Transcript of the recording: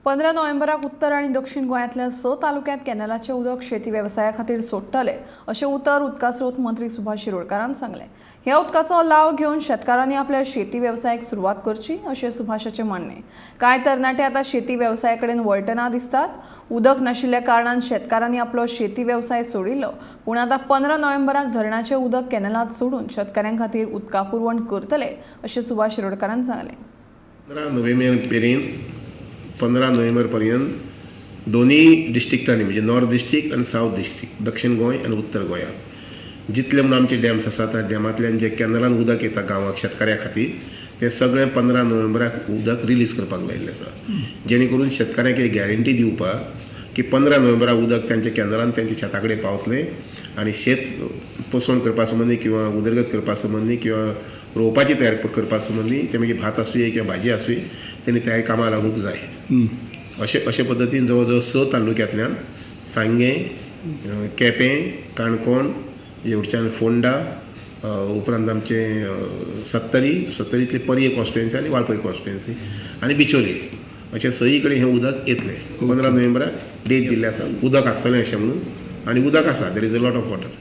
15 नोव्हेंबराक उत्तर आनी दक्षिण गोंयांतल्या 6 तालुक्यांत कॅनलाचें उदक शेती वेवसाया खातीर सोडटले अशें उतर उदका स्रोत मंत्री सुभाष शिरोडकारान सांगलें. ह्या उदकाचो लाव घेवन शेतकारांनी आपल्या शेती वेवसायाक सुरवात करची अशें सुभाषाचें म्हणणें. कांय तरणाटे आतां शेती वेवसाया कडेन वळटना दिसतात. उदक नाशिल्ल्या कारणान शेतकारांनी आपलो शेती वेवसाय सोडिल्लो, पूण आतां 15 नोव्हेंबराक धरणाचें उदक कॅनलांत सोडून शेतकाऱ्यां खातीर उदका पुरवण करतले अशें सुभाष शिरोडकारान सांगलें. 15 नोव्हेंबर मेरेन, 15 नोव्हेंबर पर्यंत दोनूय डिस्ट्रिक्टांनी, म्हणजे नॉर्थ डिस्ट्रिक्ट आनी सावथ डिस्ट्रिक्ट, दक्षिण गोंय आनी उत्तर गोंयांत जितले म्हूण आमचे डॅम्स आसात, त्या डॅमांतल्यान जे कॅनलान उदक येता गांवाक शेतकाऱ्या खातीर, तें सगळें 15 नोव्हेंबराक उदक रिलीज करपाक लायिल्लें आसा, जेणे करून शेतकाऱ्यांक एक गॅरंटी दिवपाक की 15 नोव्हेंबराक उदक तांच्या कॅनलान तांच्या शेता कडेन पावतलें आनी शेत पोसवण करपा संबंदी किंवा उदरगत करपा संबंदी किंवा रोवपाची तयार करपा संबंदी, ते मागीर भात आसुये किंवा भाजी आसुये, तेणी त्या कामाक लागूंक जाय. अशे अशे पद्दतीन जवळ जवळ स तालुक्यांतल्यान, सांगें, केपें, काणकोण, येवच्यान फोंडा, उपरांत आमचें सत्तरी, सत्तरींतली पर्ये कॉन्स्टिट्युएन्सी आनी वाळपय कॉन्स्टिट्युएन्सी आनी बिचोली, अशें सगळी कडेन हें उदक येतलें. 15 नोव्हेंबराक डेट दिल्ली आसा, उदक आसतलें अशें म्हणून, आनी उदक आसा. There is a lot of water.